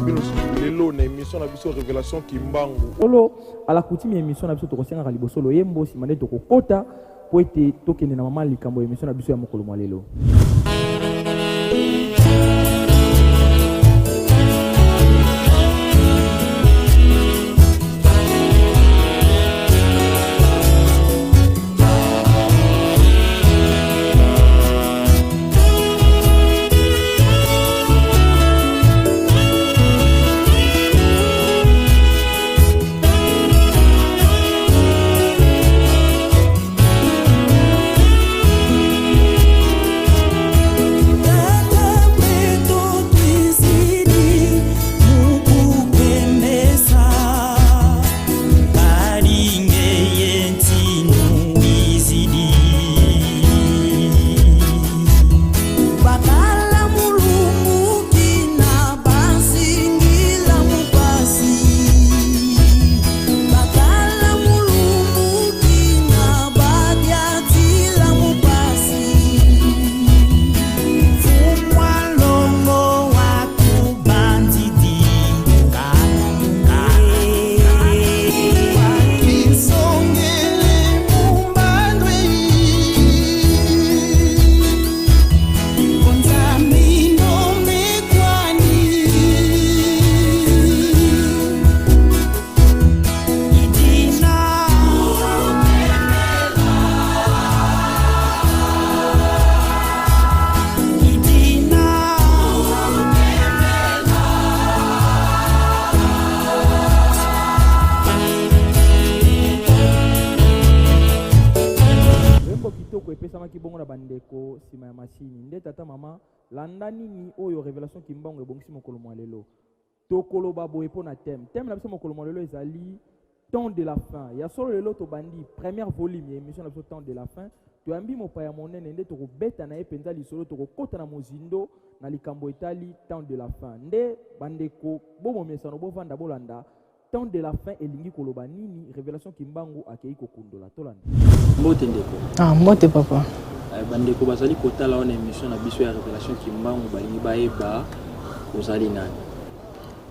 bino lisusu lelo na émission na biso Révélation Kimbangu. Solo à la coutume ya émission na biso, tokosengaka liboso loyembo, nsima nde tokokota po ete tokende na mama likambo ya émission na biso ya mokolo mwa lelo. Loyembo kitoko epesamaki bongo na bandeko nsima ya masini. Nde tata mama, landa nini oyo Revelation Kimbangu ebongisi mokolo mwa lelo. Tokoloba boye mpo na thème. Thème na biso mokolo mwa lelo ezali temps de la fin. Ya solo lelo tobandi première volume ya émission na biso temps de la fin. Toyambi mopaya monene nde tokobeta na ye mpenza lisolo, tokokota na mozindo na likambo etali temps de la fin. Nde bandeko bomomesano bovanda bolanda temps de la fin elingi koloba nini. Révélation Kimbangu akei kokundola. Tolanda. Mbote ndeko. Ah, mbote papa. Bandeko bazali kotala wana émission na biso ya Révélation Kimbangu, balingi bayeba ozali nani.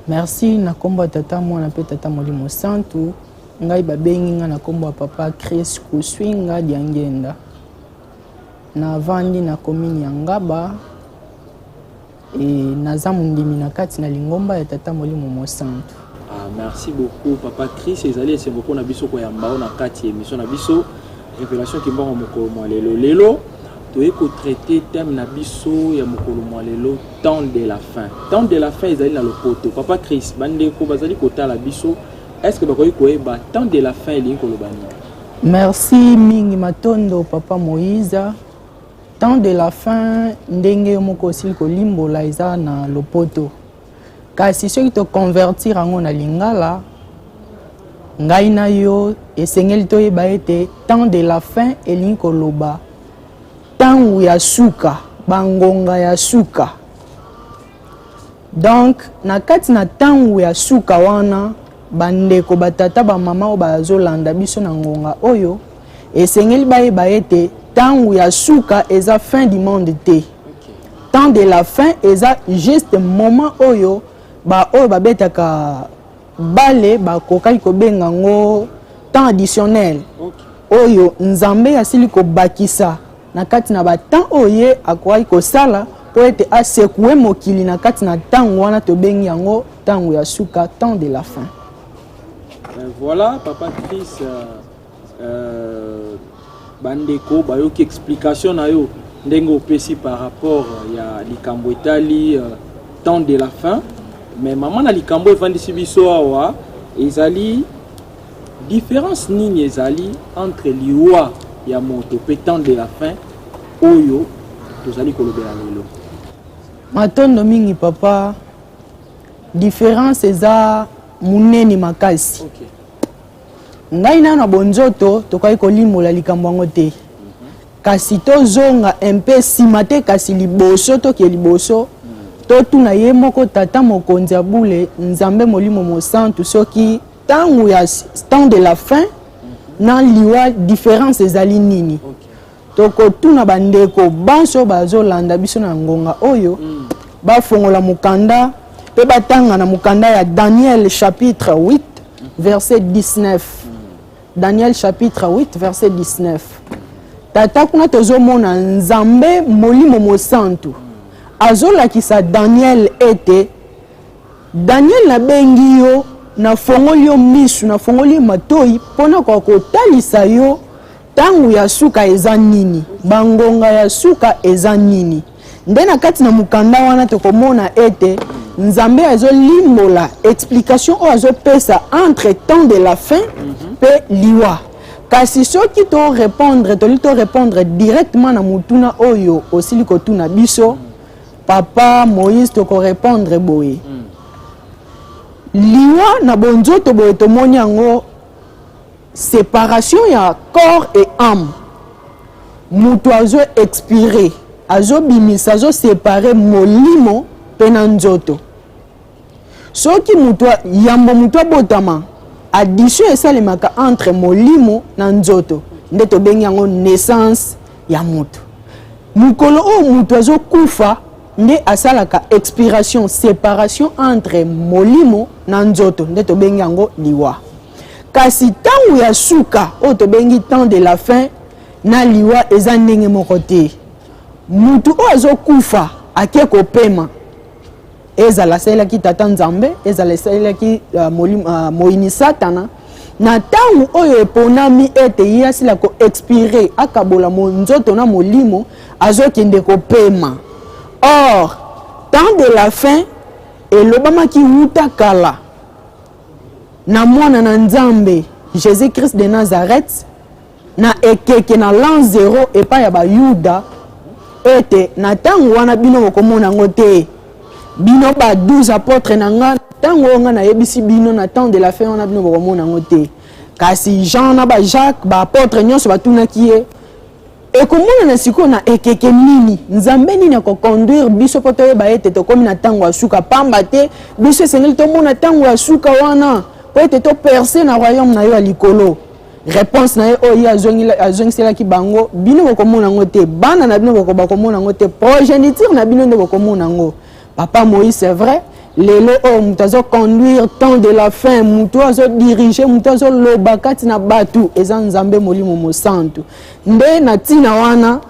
Merci na kombo ya tata mwana mpe tata molimo santu. Ngai babengi nga na kombo ya papa Chris Kuswinga Diangenda. Navandi na commune ya Ngaba e naza mondimi na kati na lingomba ya tata molimo mosantu. Ah, merci beaucoup papa Chris, ezali esengo mpona biso koyamba yo na kati ya émission na biso Révélation Kimbangu mokolo mwa lelo. Lelo toye kotraite thème na biso ya mokolo mwa lelo, temps de la fin. Temps de la fin ezali na lopoto. Papa Chris, bandeko bazali kotala biso, est-ce que bakoki koyeba temps de la fin elingi koloba nini? Merci mingi matondo papa Moïse. Temps de la fin ndenge yo moko osili kolimbola eza na lopoto. Kasi soki toconvertir yango na lingala, ngai na yo esengeli toyeba ete temps de la fin elingi koloba ntango ya suka, bangonga ya suka. Donc na kati na ntango ya suka wana, bandeko batata bamama oyo bazolanda biso na ngonga oyo, esengeli bayeba ete ntango ya suka eza fin du monde te. Temps de la fin eza juste moment oyo ba oyo babetaka bale bakokaki kobenga yango temps additionnel. Oyo Nzambe asili kobakisa na kati na ba temps oyo ye akokaki kosala po ete asekue mokili na kati na ntango wana tobengi yango ntango ya suka, temps de la fin. Voilà papa Chris, bandeko bayoki explication na yo ndenge opesi par rapport ya likambo etali temps de la fin. Mais mama na likambo evandisi biso awa ezali différence nini ezali entre liwa ya moto pe temps de la fin oyo tozali kolobela lelo? Matondo mingi papa. Différence eza munene makasi. Ngai na bonzoto tokoki kolimbola likambo yango te. Kasi tozonga un peu nsima te, kasi liboso toke liboso, totuna ye moko tata mokonzi ya bule Nzambe molimo mosantu soki ntango ya temps de la fin na liwa différence ezali nini. Tokotuna bandeko banso bazolanda biso na ngonga oyo, bafongola mokanda mpe batanga na mokanda ya Daniel chapitre 8 verset 19. Daniel chapitre 8 verset 19. Tata, kuna tozomona Nzambe Molimo Mosantu azolakisa Daniel ete: "Daniel, nabengi yo, nafongoli yo misu, nafongoli yo matoi mpona kotalisa yo ntango ya suka eza nini, bangonga ya suka eza nini." Nde na kati na mokanda wana tokomona ete Nzambe azolimbola explication oyo azopesa entre temps de la fin mpe liwa. Kasi soki torépondre, toli torépondre directement na motuna oyo osili kotuna biso, papa Moïse, tokorépondre boye: liwa na bonzoto boye, tomoni yango séparation ya corps et âme. Moto azo expire, azobimisa, azosépare molimo mpe na nzoto. Soki moto, yambo moto abotama, addition esalemaka entre molimo na nzoto, nde tobengi yango naissance ya moto. Mokolo oyo moto azokufa nde asalaka expiration, séparation entre molimo na nzoto, nde tobengi yango liwa. Kasi ntango ya suka oyo tobengi temps de la fin na liwa eza ndenge moko te. Mutu oyo azokufa ake kopema, ezala asalelaki tata Nzambe, ezala esalelaki moyini Satana, na ntango oyo eponami ete ye asila koexpire, akabola nzoto na molimo, azokende kopema. Or temps de la fin elobamaki wuta kala na mwana na Nzambe Jésus Christ de Nazareth na ekeke na l'an 0 epai ya Bayuda, ete na ntango wana bino bokomona yango te, bino ba 12 apôtre na nga. Ntango oyo nga nayebisi bino na temps de la fin wana, bino bokomona yango te. Kasi Jean na baJacques, baapôtre nyonso, batunaki ye: "Ekomonana sikoyo na ekeke nini? Nzambe nini akoconduire biso mpo toyeba ete tokómi na ntango ya suka? Pamba te biso esengeli tomona ntango ya suka wana mpo ete toperce na royaume na yo ya likolo." Réponse na ye oyo ye azongiselaki bango: "Bino bokomona yango te, bana na bino bakomona yango te, progéniture na bino nde bokomona yango." Papa Moïse, c'est vrai, lelo oyo moto azoconduire temps de la fin, moto oyo azodirige, moto azoloba kati na bato, eza Nzambe Molimo Mosantu. Nde na ntina wana,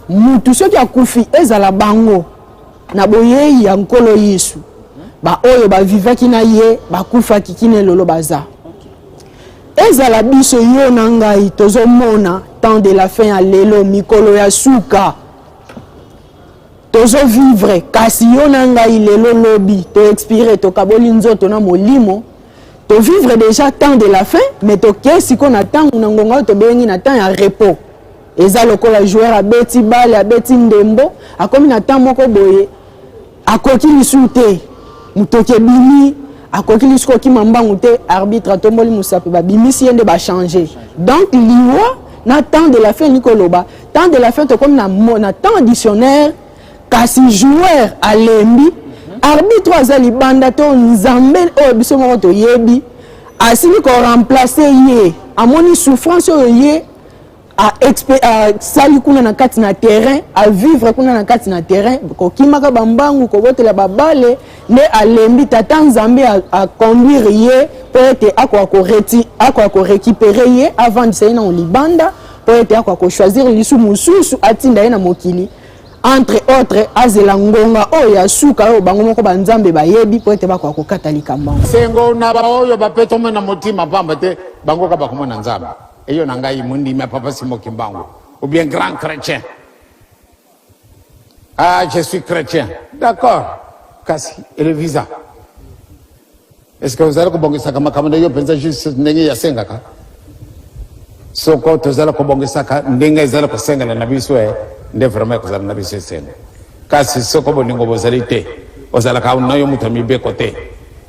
mutu soki akufi, ezala bango na boyei ya Nkolo Yesu, baoyo bavivaki na ye bakufaki kino elolo baza, ezala biso, yo na ngai, tozomona temps de la fin ya lelo, mikolo ya suka tozovivre. Kasi yo na ngai lelo, lobi toexpire, tokaboli nzoto na molimo, tovivre déjà temps de la fin, mais tokei sikoyo na ntango na ngonga oyo tobengi na temps ya repos. Eza lokola joueur abeti balle, abeti ndembo, akomi na temps moko boye, akoki lisusu te, motoki ebimi, akoki lisusu kokima mbangu te, arbitre atomboli mosapi, babimisi ye nde bachange. Donc liwa na temps de la fin elingi koloba temps de la fin tokomi na temps additionnel, kasi joueur alembi, arbitre aza libanda to Nzambe oyo biso moko toyebi asili koremplace ye, amoni souffrance oyo ye asali kuna na kati na terrain, avivre kuna na kati na terrain, kokimaka bambangu, kobotela baballe, nde alembi. Tata Nzambe aconduire ye mpo ete akoka korécupere ye, avandisa ye na libanda mpo ete akoka kochoisir lisu mosusu, atinda ye na mokili, entre autres azela ngonga oyo ya suka oyo bango moko banzambe bayebi mpo ete bakoka kokata likambo yango. Sengo na baoyo bapetome na motima, pamba te bango ka bakomona Nzambe. Eyo na ngai mondimi ya papa Simon Kimbangu ou bien grand chrétien: "Ah, je suis chrétien." D'accord, kasi ele visa, est ce que ozali kobongisaka makambo na yo mpenza juste ndenge yasengaka? Soko tozali kobongisaka ndenge ezali kosengela na biso e, nde vraiment ekozala na biso esengo. Kasi soko bolingo bozali te, ozalaka na yo moto ya mibeko te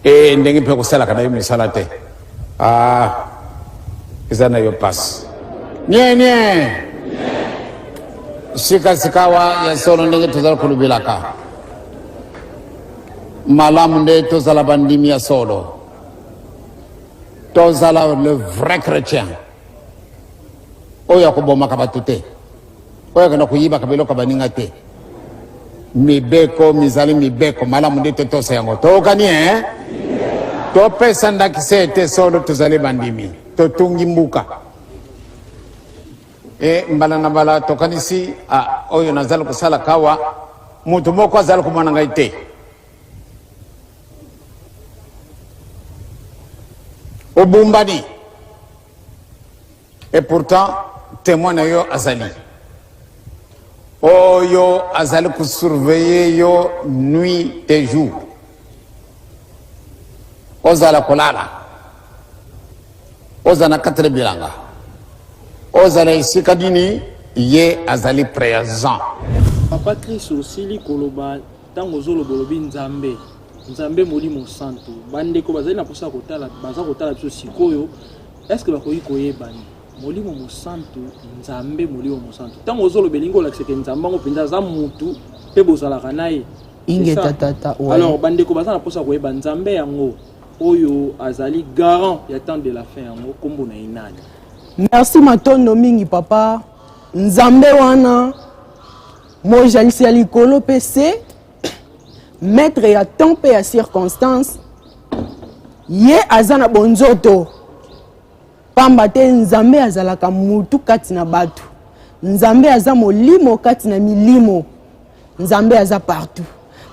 e, ndenge mpe kosalaka na yo misala te, ah, eza na yo pasi nie nie. Sikasikawa ya solo, ndenge tozali kolobelaka malamu, nde tozala bandimi ya solo, tozala le vrai chrétien oyo akobomaka bato te, oyo akenda koyibaka biloko baninga te. Mibeko mizali mibeko, malamu nde totosa yango. Toyokani eh? Topesa ndakisa ete solo tozali bandimi, totungi mbuka. E, mbala na mbala tokanisi ah, oyo nazali kosala kawa, moto moko azali komona ngai te. Obumbani. Et pourtant temoin na yo azali oyo azali kosurveille yo nuit et jour, ozala kolala, ozala na kati na bilanga, ozala esika nini, ye azali présent. Papa Chris osili koloba ntango ozoloba olobi Nzambe, Nzambe Molimo Santu. Bandeko bazali na mposa ya kotala, baza kotala biso sikoyo. Est ce que bakoki koyeba Molimo Mosantu, Nzambe Molimo Mosantu? Ntango ozoloba elingi kolakisa ke Nzambe yango mpenza aza mutu mpe bozalaka na ye. Ingeta tata. Ouais. Alors bandeko baza na mposa ya koyeba Nzambe yango oyo azali garant ya temps de la fin yango kombo na ye nani? Merci matondo mingi papa. Nzambe wana mojalisi ya likolo mpe se maître ya temps mpe ya circonstance ye aza na bonzoto pamba te nzambe azalaka mutu kati na bato nzambe aza molimo kati na milimo nzambe aza partout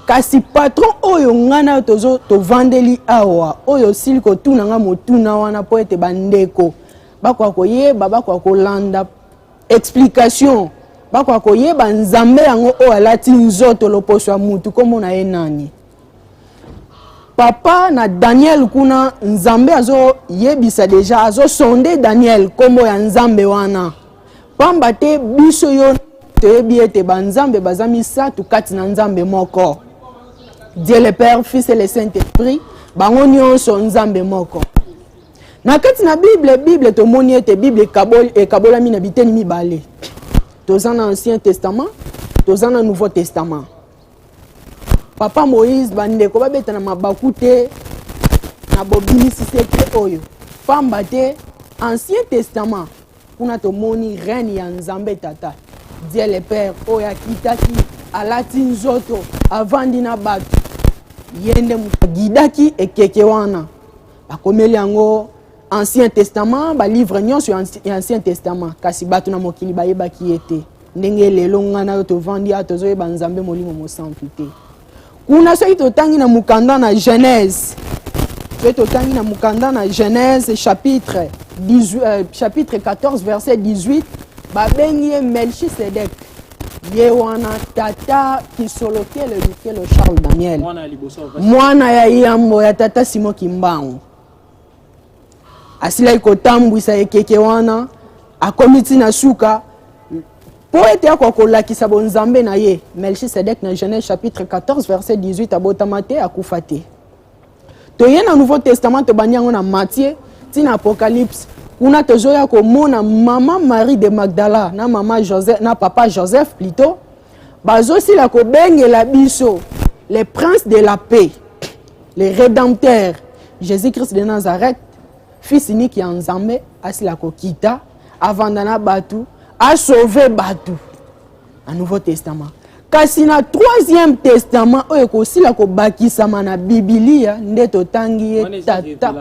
kasi patron oyo ngai nayo tozo tovandeli awa oyo osili kotuna ngai motuna wana mpo ete bandeko bakoka koyeba bakoka kolanda Explication, bakoka koyeba Nzambe yango oyo alati nzoto loposo ya mutu kombo na ye nani? Papa na Daniel kuna Nzambe azo yebisa deja azo sonde Daniel kombo ya Nzambe wana. Pamba te biso yo toyebi ete ba Nzambe baza misatu kati na Nzambe moko. Dieu le Père, Fils et le Saint-Esprit, bango nyonso Nzambe moko. Na kati na Bible, Bible tomoni ete Bible ekabolami na biteni mibale. Toza na Ancien Testament, toza na Nouveau Testament. Papa Moïse, bandeko babeta na mabaku te na bobimisi sekre oyo. Pamba te Ancien Testament kuna tomoni reine ya Nzambe Tata, Dieu le Père oyo akitaki alati nzoto avandi na bato. Ye nde moto agidaki ekeke wana. Bakomeli yango Ancien Testament, ba livre nyonso ya Ancien Testament, kasi bato na mokili bayebaki ye te. Ndenge lelo ngai na yo tovandi awa tozoyeba Nzambe Molimo Mosantu te. Kuna soki totangi na mokanda na Genèse, soki totangi na mokanda na Genèse chapitre 18, chapitre 14 verset 18, babengi ye Melchisedec. Ye wana tata Kisolokele Lukelo Charles Daniel, mwana ya yambo ya tata Simon Kimbangu. Asilaki kotambwisa ekeke wana, akomi ti na suka mpo ete akoka kolakisa bonzambe na ye. Melchisedec na Genèse chapitre 14 verset 18 abotama te, akufa te. Toye na Nouveau Testament, tobandi yango na Matthieu ti na Apocalypse. Kuna tozoya komona mama Marie de Magdala na mama Joseph, na papa Joseph plutôt, bazosila kobengela biso le prince de la paix, le rédempteur Jésus-Christ de Nazareth, fils unique ya Nzambe, asila kokita, avanda na batu, a sauver batu. Na Nouveau Testament. Kasi na Troisième Testament oyo ekosila kobakisama na Bibilia nde totangi ye tata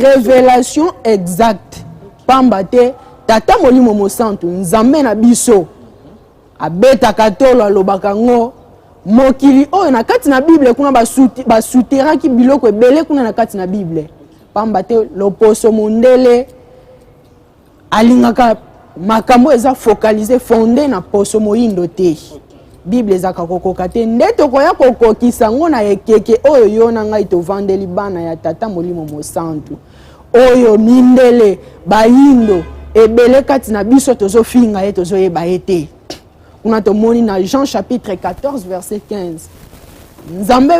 révélation exacte. Pamba te tata Molimo Mosantu Nzambe na biso abetaka tolo alobaka ngo mokili oyo na kati na Bible kuna basuteraki biloko ebele kuna na kati na Bible. Pamba te loposo mondele alingaka makambo eza focalise fonde na poso moyindo te. Bible ezaka kokoka te nde tokoya kokokisa yango na ekeke oyo yo na ngai tovandeli bana ya tata Molimo Mosantu oyo mindele bayindo ebele kati na biso tozofinga ye tozoyeba ye te. Kuna tomoni na Jean chapitre 14 verset 15 Nzambe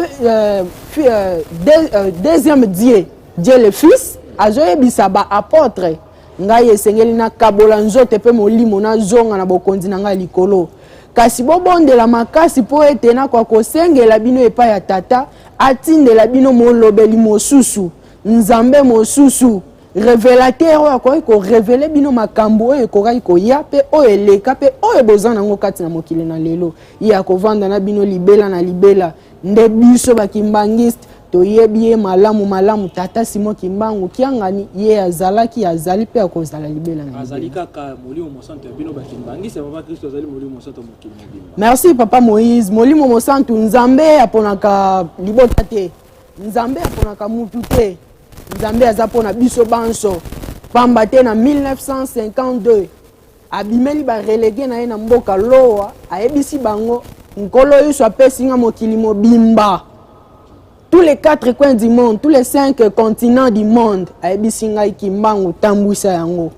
deuxième Dieu, Dieu le Fils azoyebisa ba apôtre ngai esengeli nakabola nzoto mpe molimo nazonga na bokonzi na ngai likolo, kasi bobondela makasi mpo ete nakoka kosengela bino epai ya tata atindela bino molobeli mosusu, Nzambe mosusu. Revelateur oyo akoki ko reveler bino makambo oyo ekokaki koya mpe oyo eleka mpe oyo boza nango kati na mokili na lelo. Ye akovanda na bino libela na libela. Nde biso ba kimbanguiste toyebi ye malamu malamu, Tata Simon Kimbangu Kiangani, ye azalaki, azali mpe akozala libela na libela. Azali kaka Molimo Mosantu ya bino ba kimbanguiste, Papa Christo azali Molimo Mosantu ya mokili mobimba. Merci Papa Moïse. Molimo Mosantu, Nzambe aponaka libota te, Nzambe aponaka mutu te. Nzambe aza mpo na biso banso, pamba te na 1952 abimeli ba relegue na ye na mboka Lowa, ayebisi bango Nkolo Yesu apesi nga mokili mobimba, tous les quatre coins du monde, tous les cinq continents du monde, ayebisi ngai Kimbangu tambwisa yango.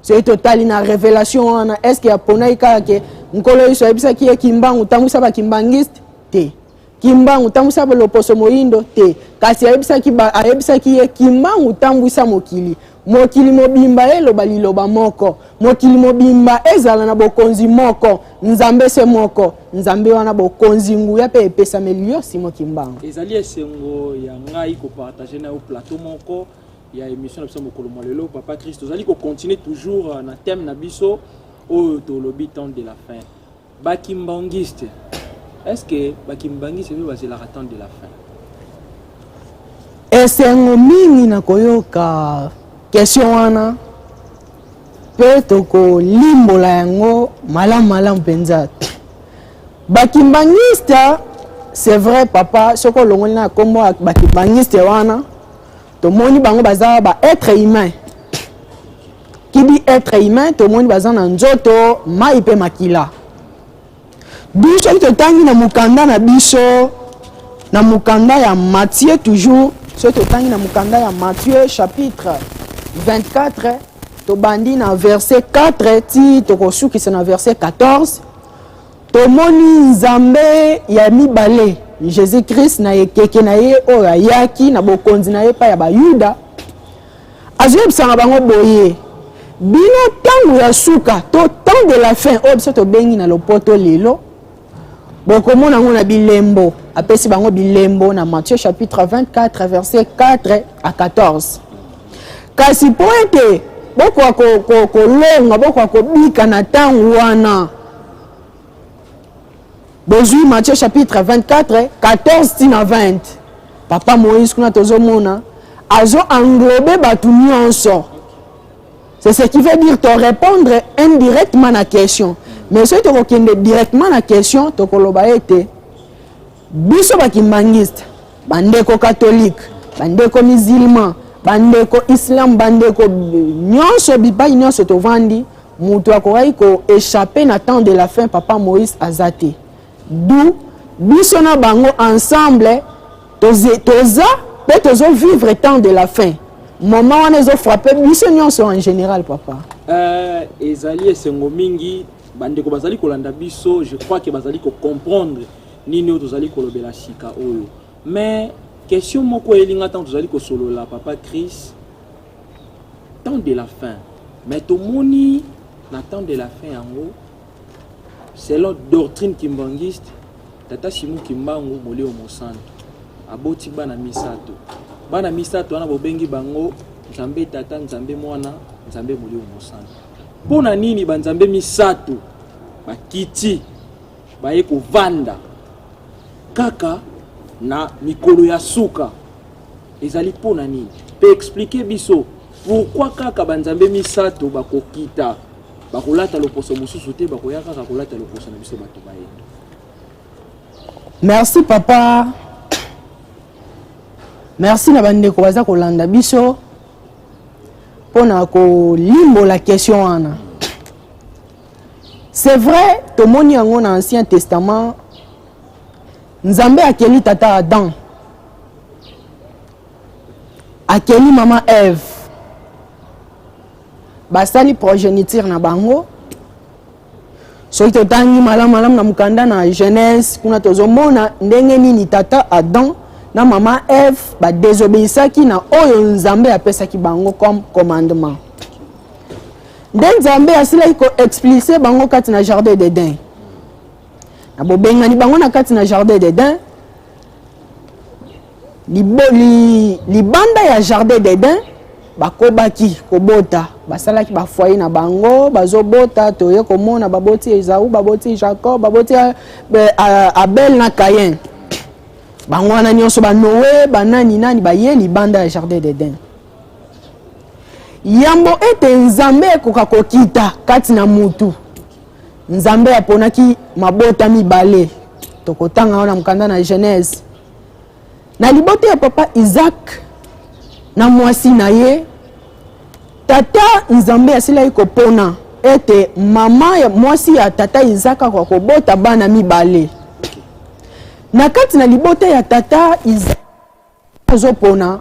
Soki totali na revelation wana, est-ce que aponaki kaka ke Nkolo Yesu ayebisaki ye Kimbangu tambwisa ba kimbanguiste te? Kimbangu tambwisa loposo moyindo te, kasi ayebisaki ba, ayebisaki ye Kimbangu tambwisa mokili, mokili mobimba eloba liloba moko, mokili mobimba ezala na bokonzi moko, Nzambe se moko, Nzambe wana bokonzi nguya pe epesameli yo Simon Kimbangu. Ezali esengo ya ngai ko partager na yo plateau moko ya emission na biso mokolo mwa lelo. Papa Christ, tozali ko continuer toujours na thème na biso oyo tolobi temps de la fin. Ba kimbanguiste, est-ce que ba kimbanguiste pe bazelaka temps de la fin? Esengo mingi na koyoka question wana pe tokolimbola yango malamu malamu mpenza. Ba kimbanguiste, c'est vrai papa, soki olongoli na kombo ya ba kimbanguiste wana, tomoni bango baza ba être humain. Qui dit être humain, tomoni baza na nzoto, mai pe makila. Biso soki totangi na mokanda na biso, na mokanda ya Matthieu toujours, soki totangi na mokanda ya Matthieu chapitre 24, tobandi na verset 4 ti tokosukisa na verset 14, tomoni Nzambe ya mibale Jésus-Christ na ekeke na ye oyo ayaki na bokonzi na ye epai ya Bayuda, azoyebisa na bango boye, bino ntango ya suka to temps de la fin oyo biso tobengi na lopoto lelo, bokomona yango na bilembo. Apesi bango bilembo na Matthieu chapitre 24 verset 4 à 14. Kasi mpo ete bokoka kolonga, bokoka kobika na ntango wana, bozwi Matthieu chapitre 24 14 ti na 20. Papa Moïse kuna tozomona azo englober bato nyonso. C'est ce qui veut dire te répondre indirectement na question. Mais soki tokokende directement na question, tokoloba ete biso ba kimbanguiste, bandeko catholique, bandeko musulman, bandeko islam, bandeko nyonso, bipai nyonso tovandi, moto akokaki ko échapper na temps de la fin Papa Moïse aza te. D'où biso na bango ensemble toza pe tozo vivre temps de la fin. Moment wana ezo frapper biso nyonso en général papa. Ezali esengo mingi bandeko bazali kolanda biso, je crois que bazali ko comprendre nini oyo tozali kolobela sika oyo. Mais question moko elinga ntango tozali kosolola Papa Chris, temps de la fin. Mais tomoni na temps de la fin yango, selon doctrine kimbanguiste, Tata Simon Kimbangu Molimo Mosantu aboti bana misato. Bana misato wana bobengi bango Nzambe Tata, Nzambe Mwana, Nzambe Molimo Mosantu. Pona nini ba Nzambe misato bakiti baye kovanda kaka na mikolo ya suka? Ezali pona nini? Pe expliquer biso pourquoi kaka ba Nzambe misato bakokita, bakolata loposo mosusu te, bakoya kaka kolata loposo na biso bato bayeto. Merci papa. Merci na bandeko baza kolanda biso pona kolimbola question wana. C'est vrai, tomoni yango na Ancien Testament, Nzambe akeli tata Adam, akeli mama Ève, basali progéniture na bango. Soki totangi malamu malamu na mokanda na Genèse, kuna tozomona ndenge nini tata Adam na mama Ève ba désobéissaki na oyo Nzambe apesaki bango comme commandement. Nde Nzambe asilaki ko expulser bango kati na jardin d'Eden. Na bobengani bango na kati na jardin d'Eden, libanda ya jardin d'Eden, Bakobaki kobota, basalaki ba foyer na bango, bazobota, toye komona baboti Esaü, baboti Jacob, baboti Abel na Caïn. Bango wana nyonso ba Noé, ba nani nani baye libanda ya jardin d'Eden. Yambo ete Nzambe ekoka kokita kati na mutu, Nzambe aponaki mabota mibale. Tokotanga wana mokanda na Genèse. Na libota ya papa Isaac na mwasi na ye, tata Nzambe asilaki kopona ete mama ya mwasi ya tata Isaac akoka kobota bana mibale. Na kati na libota ya tata Isaac azopona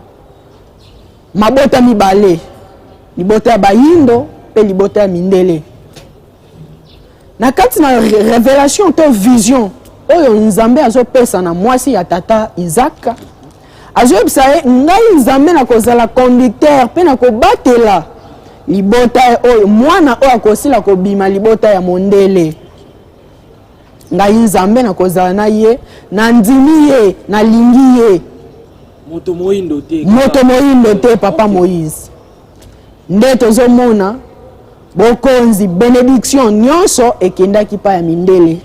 mabota mibale, libota ya bayindo mpe libota ya mindele. Na kati na revelation to vision oyo Nzambe azopesa na mwasi ya tata Isaac, azoyebisa ye, ngai Nzambe nakozala conducteur mpe nakobatela libota oyo, mwana oyo akosila kobima libota ya mondele. Ngai Nzambe nakozala na ye, nandimi ye, nalingi ye. Moto moyindo te. Moto moyindo te, papa Moïse. Nde tozomona bokonzi, benediction nyonso ekendaki pa ya mindele.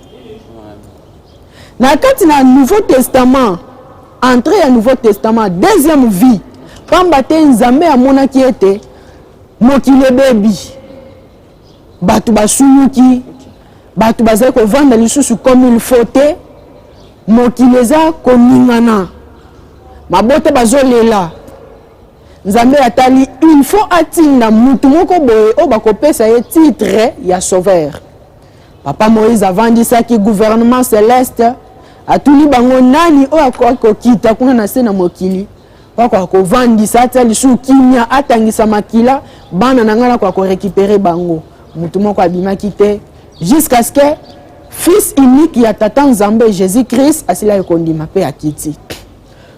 Na kati na Nouveau Testament, entrée ya Nouveau Testament, deuxième vie, pamba te Nzambe amonaki ete mokili ebebi, bato basumuki, bato bazali kovanda lisusu comme il faut te, mokili eza koningana, mabota bazolela. Nzambe atali, il faut atinda mutu moko boye oyo bakopesa ye titre ya sauveur. Papa Moïse avandisaki gouvernement céleste, atuni bango nani oyo akoki kokita kuna na se na mokili po akoka kovandisa, atia lisusu kimia, atangisa makila bana na ngai, nakoka korécupérer bango. Mutu moko abimaki te jusqu'à ce que fils unique ya tata Nzambe Jésus Christ asilaki kondima mpe akiti.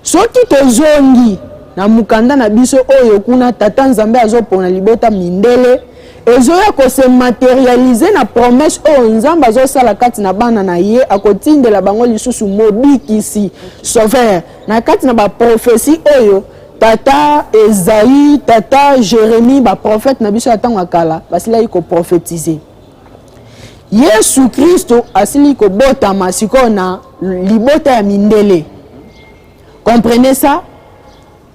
Soki tozongi na mokanda na biso oyo kuna tata Nzambe azopona libota mindele, ezoya kose materialiser na promesse oyo Nzambe azosala kati na bana na ye, akotindela bango lisusu mobikisi, sauveur. Na kati na baprofesi oyo tata Esaïe, tata Jérémie, baprofete na biso ya ntango ya kala basilaki koprofetize. Yesu Kristo asili kobotama sikoyo na libota ya mindele. Comprenez ça?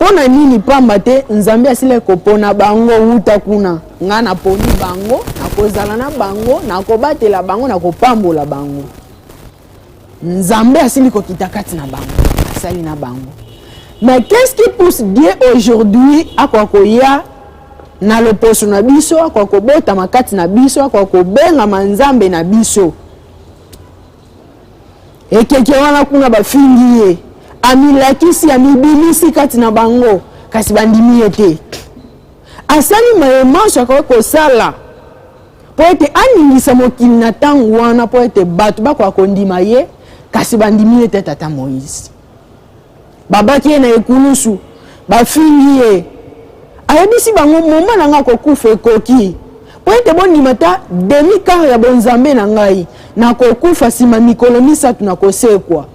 Mpo na nini? Pamba te Nzambe asili kopona bango wuta kuna. Nga naponi bango, nakozala na bango, nakobatela bango, nakopambola bango. Nzambe asili kokita kati na bango, asali na bango. Mais qu'est-ce qui pousse Dieu aujourd'hui akoka koya na loposo na biso, akoka kobotama kati na biso, akoka kobengama Nzambe na biso? Ekeke wana kuna bafingi ye, amilakisi, amibimisi kati na bango, kasi bandimi ye te. Asali maye manso akoki kosala mpo ete aningisa mokili na ntango wana, mpo ete bato bakoka kondima ye, kasi bandimi ye te. Tata Moïse, babaki ye na ekulusu, bafingi ye, ayebisi bango moma na ngai kokufa ekoki mpo ete bondima ta demi quart ya bonzambe na ngai, nakokufa nsima mikolo misato nakosekwa.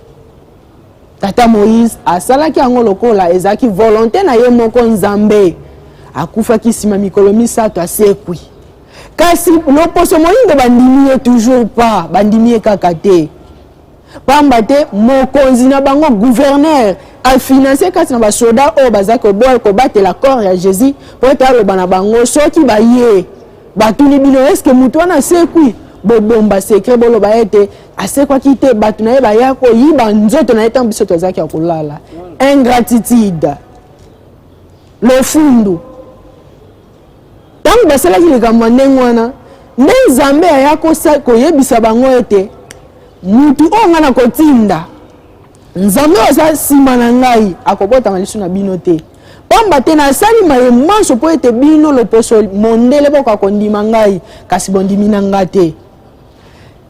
Tata Moïse asalaki yango lokola ezalaki volonté na ye moko. Nzambe akufaki nsima mikolo misato asekwi, kasi loposo moyindo bandimi ye toujours pas, bandimi ye kaka te, pamba te mokonzi na bango, gouverneur, afinanse kati na basoda oyo baza kobatela corps ya Jésus, mpo ete aloba na bango, soki baye batuni bino eske motu wana asekwi, bobomba secret, boloba ete asekwaki te, bato na ye baya koyiba nzoto na ye ntango biso tozalaki ya kolala. Ingratitude, lofundu. Ntango basalaki likambo ya ndenge wana, nde Nzambe aya koyebisa bango ete mutu oyo ngai nakotinda, Nzambe oyo aza nsima na ngai, akobotama lisu na bino te, pamba te nasali maye manso mpo ete bino loposo mondele bokoka kondima ngai, kasi bondimi na ngai te.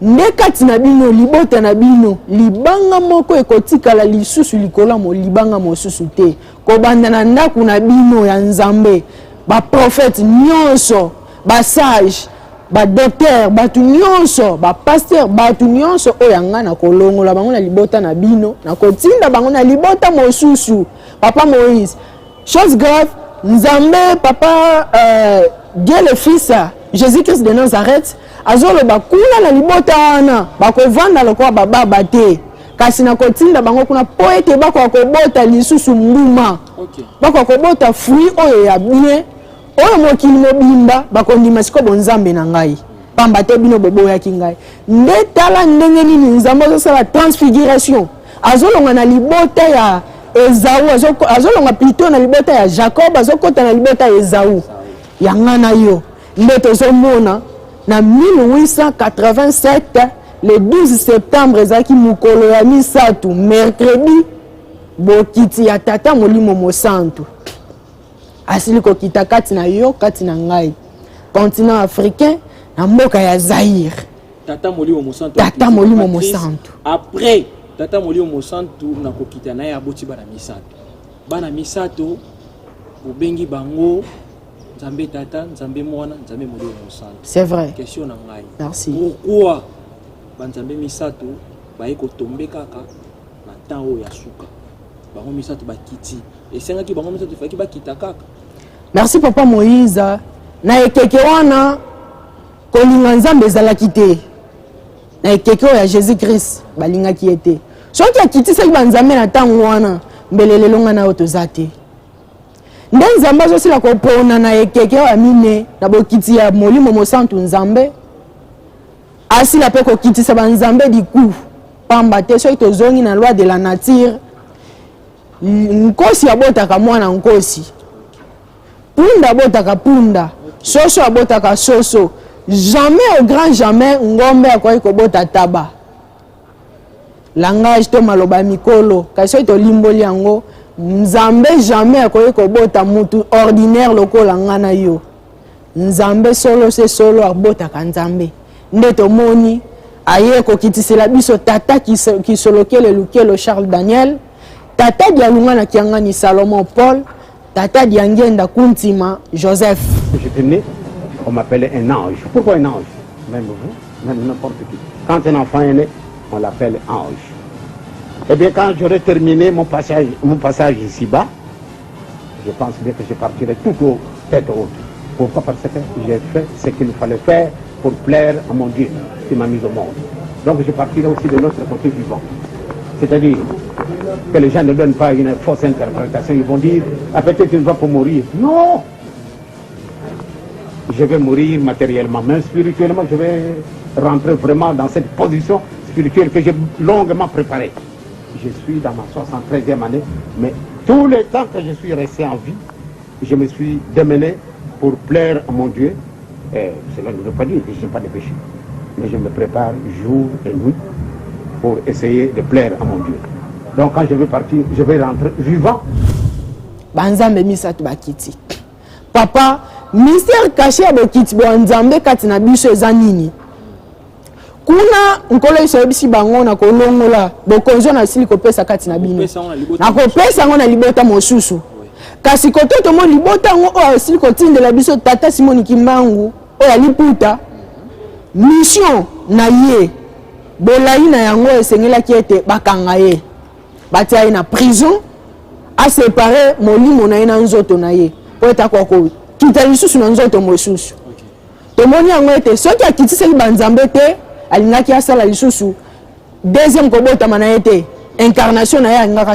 Nde kati na bino, libota na bino, libanga moko ekotikala lisusu likolo ya libanga mosusu te. Kobanda na ndako na bino ya Nzambe, baprofete nyonso, basage, badocteur, bato nyonso, bapasteur, bato nyonso oyo ya ngai, nakolongola bango na libota na bino, nakotinda bango na libota mosusu. Papa Moïse, chose grave. Nzambe papa Dieu le Fils Jésus Christ de Nazareth azoloba kuna na libota wana bakovanda lokola bababa te, kasi nakotinda bango kuna mpo ete bakoka kobota lisusu mbuma, bakoka kobota fruit oyo ya bien, oyo mokili mobimba bakondima sikoyo bonzambe na ngai, pamba te bino boboyaki ngai. Nde tala ndenge nini Nzambe azosala transfiguration, azolonga na libota ya Ezau, azolonga plutôt na libota ya Jacob, azokota na libota ya Ezau ya nga na yo. Nde tozomona na 1887 le 12 septembre, ezalaki mokolo ya misato, mercredi, bokiti ya Tata Molimo Mosantu asili kokita kati na yo, kati na ngai, continent africain, na mboka ya Zaire. Tata Molimo Mosantu. Tata Molimo Mosantu. Après Tata Molimo Mosantu na kokita na ye, aboti bana misato. Bana misato bobengi bango Nzambe Tata, Nzambe Mwana, Nzambe Molimo Mosantu. C'est vrai. Question na ngai. Merci. Pourquoi banzambe misato baye kotombe kaka na temps oyo ya suka? Bango misato bakiti, esengaki bango misato efaki bakita kaka? Merci, papa Moïse. Na ekeke wana, kolinga Nzambe ezalaki te. Na ekeke oyo ya Jésus Christ, balingaki ye te. Soki akitisaki banzambe na ntango wana, mbele lelo ngai na oyo toza te. Nde Nzambe azosila kopona na ekeke oyo ya mine, na bokiti ya Molimo Mosantu, Nzambe asila mpe kokitisa banzambe diku, pamba te soki tozongi na loi de la nature, nkosi abotaka mwana nkosi, punda abotaka punda, soso abotaka soso. Jamais, au grand jamais, ngombe akoki kobota taba. Langage to maloba ya mikolo, kasi soki tolimboli yango, Nzambe jamais akoki kobota mutu ordinaire lokola nga na yo. Nzambe solo se solo abotaka Nzambe. Nde tomoni aye kokitisela biso tata Kisolokele Lukelo Charles Daniel, tata Dialunga na Kiangani Salomon Paul, tata Diangenda Kuntima Joseph. J'étais né, on m'appelait un ange. Pourquoi un ange? Même vous, même n'importe qui. Quand un enfant est né, on l'appelle ange. Eh bien, quand j'aurai terminé mon passage ici-bas, je pense bien que je partirai tout haut, tête haute. Pourquoi? Parce que j'ai fait ce qu'il fallait faire pour plaire à mon Dieu qui m'a mis au monde. Donc je partirai aussi de l'autre côté vivant. C'est-à-dire que les gens ne donnent pas une fausse interprétation. Ils vont dire, ah, peut-être tu ne vas pas mourir. Non! Je vais mourir matériellement, mais spirituellement, je vais rentrer vraiment dans cette position spirituelle que j'ai longuement préparée. Je suis dans ma 73e année, mais tout le temps que je suis resté en vie, je me suis démené pour plaire à mon Dieu. Et cela ne veut pas dire que je n'ai pas de péché. Mais je me prépare jour et nuit pour essayer de plaire à mon Dieu. Donc quand je vais partir, je vais rentrer vivant. Banzambe misato bakiti. Papa, mystère caché ya bokiti bwa Nzambe kati na biso eza nini? Kuna Nkolo Yesu ayebisi bango: na kolongola bokonzi oyo nasili kopesa kati na bino, nakopesa yango na libota mosusu. Kasi koto tomoni libota yango oyo asili kotindela biso tata Simoni Kimbangu oyo aliputa, mission na ye, bolai na yango esengelaki ete bakanga ye, batia ye na prison, asepare molimo na ye na nzoto na ye, po ete akoka kokita lisusu na nzoto mosusu. Tomoni yango ete soki akitisaki banzambe te, alingaki asala lisusu deuxième kobotama na ye te, incarnation na ye alingaki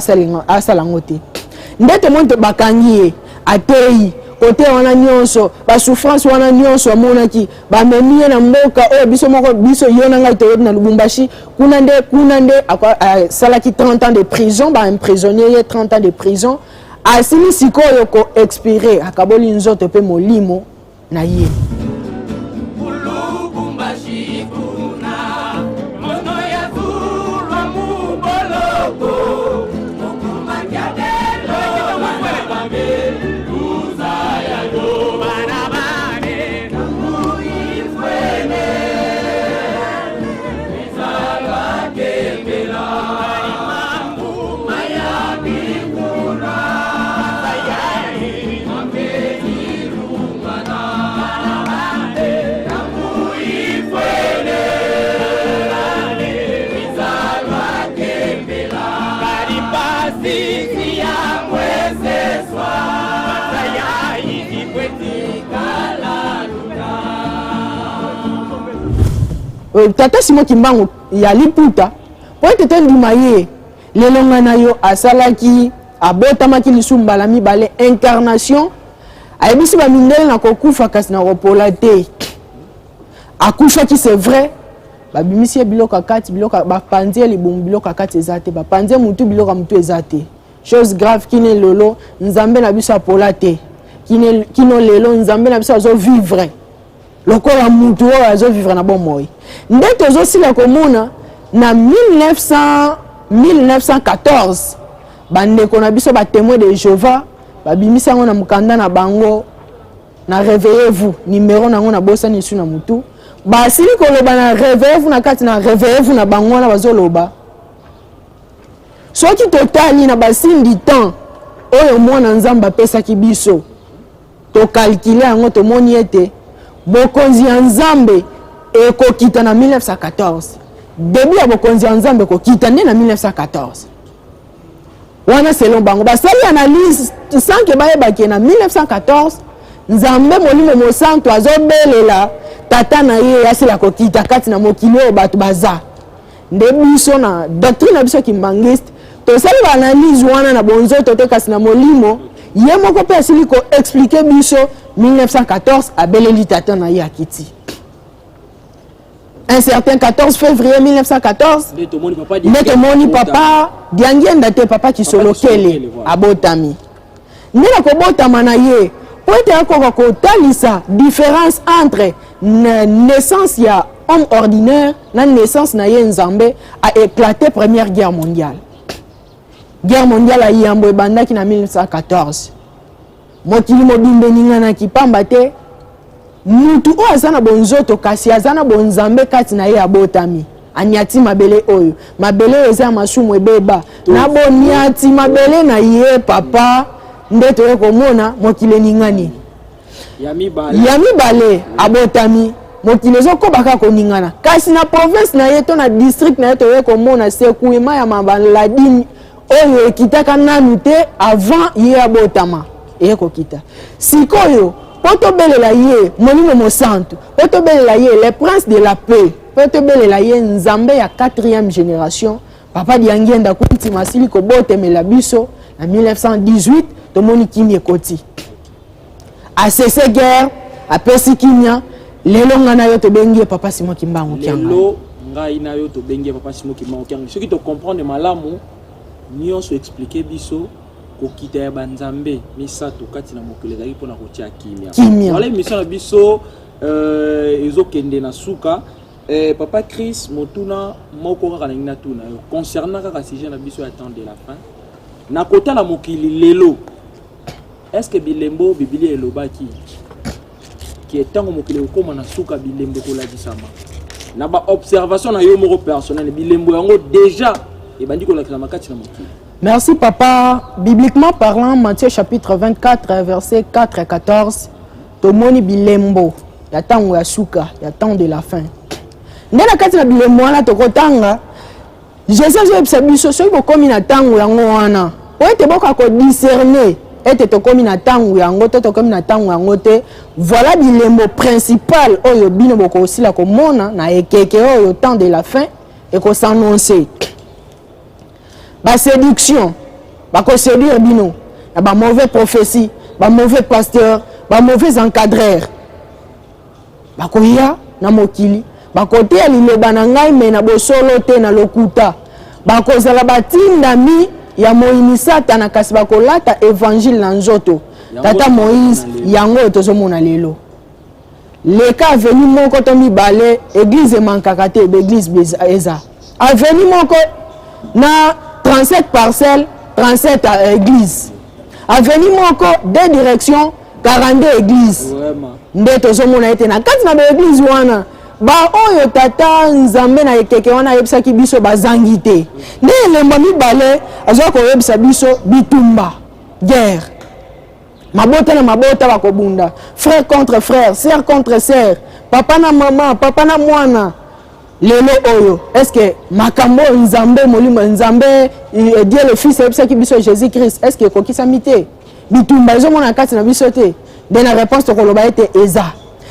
asala yango te. Nde tomoni to bakangi ye, atei kote wana nyonso, basouffrance wana nyonso amonaki. Bamemi ye na mboka oyo biso moko, biso yo na ngai toyebi, na Lubumbashi. Kuna nde asalaki 30 ans de prison. Baemprisonne ye 30 ans de prison. Asili sikoyo koexpire, akaboli nzoto mpe molimo na ye. Lubumbashi kuna mono ya zulwa muboloko mokumakiadelo bana babe luza ya yo bana bane namuifwene izalakembela mambu mayabikuna sayai mapelirungana. Tata Simon Kimbangu ya liputa, mpo ete tondima ye, lelo ngai na yo asalaki, abotamaki lisusu mbala mibale, incarnation. Ayebisi bamindele na kokufa kasi na kopola te. Akufaki, c'est vrai, babimisi ye biloko ya kati, biloko bapanzi ye libumu, biloko ya kati eza te, bapanzi ye mutu, biloko ya mutu eza te. Chose grave, kino lelo Nzambe na biso apola te. Kino lelo Nzambe na biso azovivre lokola mutu oyo azovivre na bomoi. Nde tozosila komona na 1900, 1914, bandeko na biso batémoin de Jéhovah babimisi yango na mokanda na bango na Réveillez-vous, numéro nango nabosani lisu na mutu. Basili koloba na Réveillez-vous, na kati na Réveillez-vous na bango wana, bazoloba soki totali na basigne du temps oyo mwana Nzambe apesaki biso, tocalculer yango, tomoni ete bokonzi ya Nzambe ekokita na 1914. Début ya bokonzi ya Nzambe ekokita nde na 1914 wana, selon bango. Basali analyse sans que bayebaki na 1914 Nzambe Molimo Mosantu azobelela Tata na ye asila kokita kati na mokili oyo bato baza. Nde biso na doctrine na biso kimbangiste tosali baanalyse wana na bonzoto te, kasi na molimo. Ye moko mpe asili koexpliquer biso, 1914 abeleli Tata na ye, akiti un certain 14 février 1914. Nde tomoni papa. Nde tomoni papa Diangienda te, papa Kisolokele abotami. Nde na kobotama na ye, po ete akoka kotalisa différence entre naissance ya homme ordinaire na naissance na ye Nzambe, a éclaté Première Guerre mondiale. Guerre mondiale ya yambo ebandaki na 1914. Mokili mobimba eninganaki, pamba te mutu oyo aza na bonzoto kasi aza na bonzambe kati na ye abotami, aniati mabele oyo. Mabele oyo eza ya masumu, ebeba na boniati mabele na ye papa. Nde toye komona mokili eningani. Ya mibale. Ya mibale abotami, mokili ezokoba kaka koningana, kasi na province na ye to na district na ye toye komona secouement ya maladie oyo ekitaka nanu te avant ye abotama, eye kokita sikoyo. Mpo tobelela ye Molimo Mosantu, mpo tobelela ye le Prince de la Paix, mpo tobelela ye Nzambe ya 4e génération, papa Diangienda Kuntima asili kobotemela biso na 1918. Tomoni kimia ekoti, acesser guerre, apesi kimia. Lelo ngai na yo tobengi ye papa Simon Kimbangu Kianga. Lelo ngai na yo tobengi ye papa Simon Kimbangu Kianga. Soki tocomprendre malamu nyonso expliquer biso, kokita ya banzambe misato kati na mokili ezalaki mpona kotia kimia. Kimia. Voilà, émission na biso ezokende na suka. Papa Chris, motuna moko kaka nangi natuna yo concernant kaka sujet na biso ya temps de la fin. Na kotala mokili lelo, est ce que bilembo Bibilia elobaki ke ntango mokili ekokóma na suka bilembo ekolakisama, na baobservation na yo moko personnel, bilembo yango déjà ebandi kolakisama kati na mokili? Merci papa. Bibliquement parlant, Matthieu chapitre 24, verset 4 à 14, tomoni bilembo ya ntango ya suka, ya temps de la fin. Nde na kati na bilembo wana tokotanga Jésus azoyebisa biso soki bokomi na ntango yango wana, po ete boka kodiscerner ete tokomi na ntango yango to tokomi na ntango yango te, voilà bilembo principal oyo bino bokosila komona na ekeke oyo temps de la fin ekos'annoncer. Baséduction, bakoséduire bino na bamauvais prophétie, bamauvais pasteur, bamauvais encadreur. Bakoya na mokili, bakoteya liloba na ngai me na bosolo te, na lokuta. Bakozala batindami ya moyini Satana, kasi bakolata évangile na nzoto. Tata Moïse, yango oyo tozomona lelo, leka avenue moko to mibale, église emankaka te. Baéglise eza avenue moko na 37 parcelle, 37 église. Avenue moko, deux direction, 42 église. Nde tozomona ete na kati na baéglise wana, baoyo tata Nzambe na ekeke wana ayebisaki biso bazangi te. Nde elembo mibale azwa koyebisa biso, bitumba, guerre, mabota na mabota bakobunda, frère contre frère, sœur contre sœur, papa na mama, papa na mwana. Lelo oyo, est ce que makambo oyo Nzambe Molimo, Nzambe Dieu le Fils ayebisaki biso, Jésus Christ, est ce que ekokisami te? Bitumba ezomona kati na biso te? Nde na réponse tokoloba ete eza.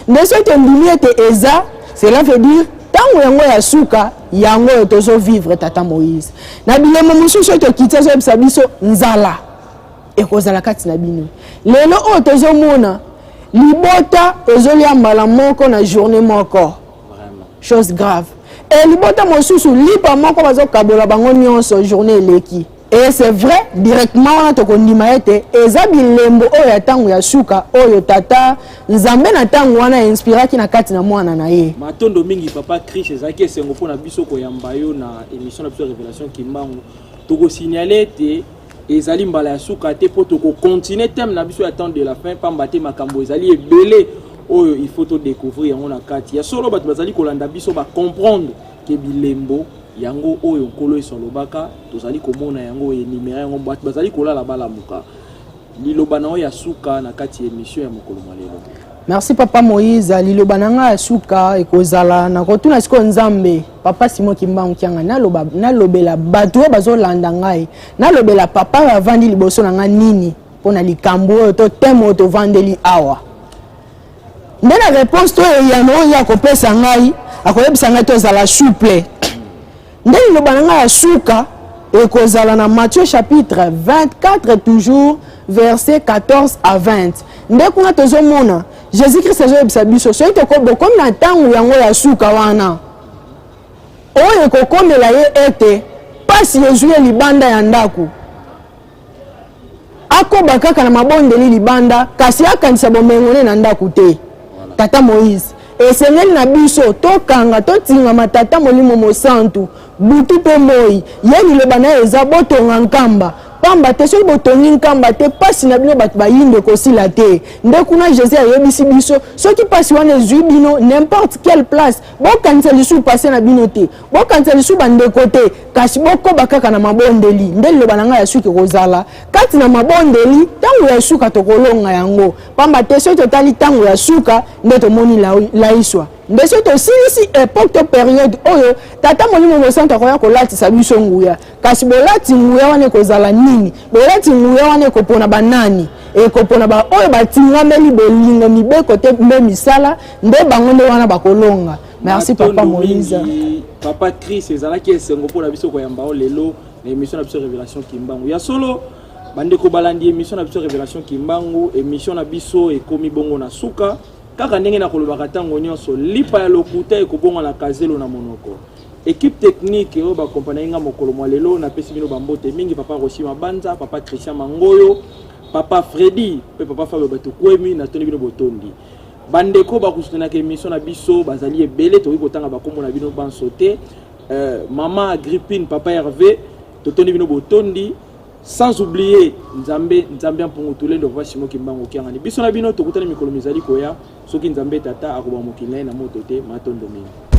Nde soki tondimi ete eza, cela veut dire Ntango yango ya suka yango oyo tozo vivre, tata Moïse. Na bilembo mosusu oyo tokiti, azoyebisa biso nzala ekozala kati na bino. Lelo oyo tozomona libota ezolia mbala moko na journée moko, chose grave. E libota mosusu lipa moko bazokabola bango nyonso, journée eleki. Et c'est vrai, directement wana tokondima ete eza bilembo oyo ya ntango ya suka oyo tata Nzambe na ntango wana inspiraki na kati na mwana na ye. Matondo mingi, papa Chris. Ezalaki esengo mpona biso koyamba yo na émission na biso Révélation Kimbangu. Tokosignale ete ezali mbala ya suka te, mpo tokocontinue thème na biso ya temps de la fin, pamba te makambo ezali ebele oyo il faut todécouvrir yango na kati ya solo. Bato bazali kolanda biso bacomprendre ke bilembo yango oyo Nkolo Yesu alobaka, tozali komona yango, énumérer yango. Bato bazali kolala balamuka. Liloba na oyo ya suka na kati ya émission ya mokolo mwa lelo? Merci, papa Moïse. Liloba na ngai ya suka ekozala na kotuna sikoyo Nzambe, papa Simon Kimbangu Kianga, naloba, nalobela bato oyo bazolanda ngai, nalobela papa oyo avandi liboso na ngai nini mpo na likambo oyo to thème oyo tovandeli awa? Nde na réponse to eyano oyo akopesa ngai, akoyebisa ngai tozala souple. Nde liloba na ngai ya suka ekozala na Matthieu chapitre 24, toujours verset 14 à 20. Nde kuna tozomona Jésus Christ azoyebisa biso soki bokomi na ntango yango ya suka wana, oyo ekokomela ye ete pasi ezwi ye libanda ya ndako, akoba kaka na mabondeli libanda, kasi akanisa bomengo ne na ndako te. Tata Moïse, esengeli na biso tokanga, totingama tata Molimo Mosantu butu mpe moi. Ye liloba na ye eza botonga nkamba, pamba te soki botongi nkamba te, mpasi na bino bato bayindo ekosila te. Nde kuna Jésus ayebisi biso, soki mpasi wana ezwi bino n'importe quelle place, bokanisa lisusu pase na bino te, bokanisa lisusu bandeko te, kasi bokoba kaka na mabondeli. Nde liloba na ngai ya suka ekozala kati na mabondeli, ntango ya suka tokolonga yango, pamba te soki totali ntango ya suka nde tomoni laiswa. Nde soki tosilisi époque to période oyo, tata Molimo Mosantu akoya kolatisa biso nguya. Kasi bolati nguya wana ekozala nini? Bolati nguya wana ekopona banani? Ekopona baoyo batingameli bolingo, mibeko te mbe misala. Nde bango nde wana bakolonga. Merci, papa Moïse. Papa Chris, ezalaki esengo mpona biso koyamba o lelo na émission na biso Révélation Kimbangu. Ya solo, bandeko balandi émission na biso Révélation Kimbangu, émission na biso ekomi bongo na suka. Kaka ndenge na kolobaka ntango nyonso, lipa ya lokuta ekobonga na kazelo na monoko. Équipe technique oyo baaccompagnaki nga mokolo mwa lelo, napesi bino bambote mingi: papa Rosi Mabanza, papa Christian Mangoyo, papa Fredi mpe papa Fabio Batukwemi. Natondi bino botondi. Bandeko bakosutenaka émission na biso bazali ebele, tokoki kotanga bakombo na bino banso te. Mama Agrippine, papa Hervé, totondi bino botondi. Sans oublier Nzambe, Nzambe ya mpungu tulendo, papa Simon Kimbangu Kiangani. Biso na bino tokutani mikolo mizali koya, soki Nzambe tata akoba mokili na ye na moto te. Matondo mingi.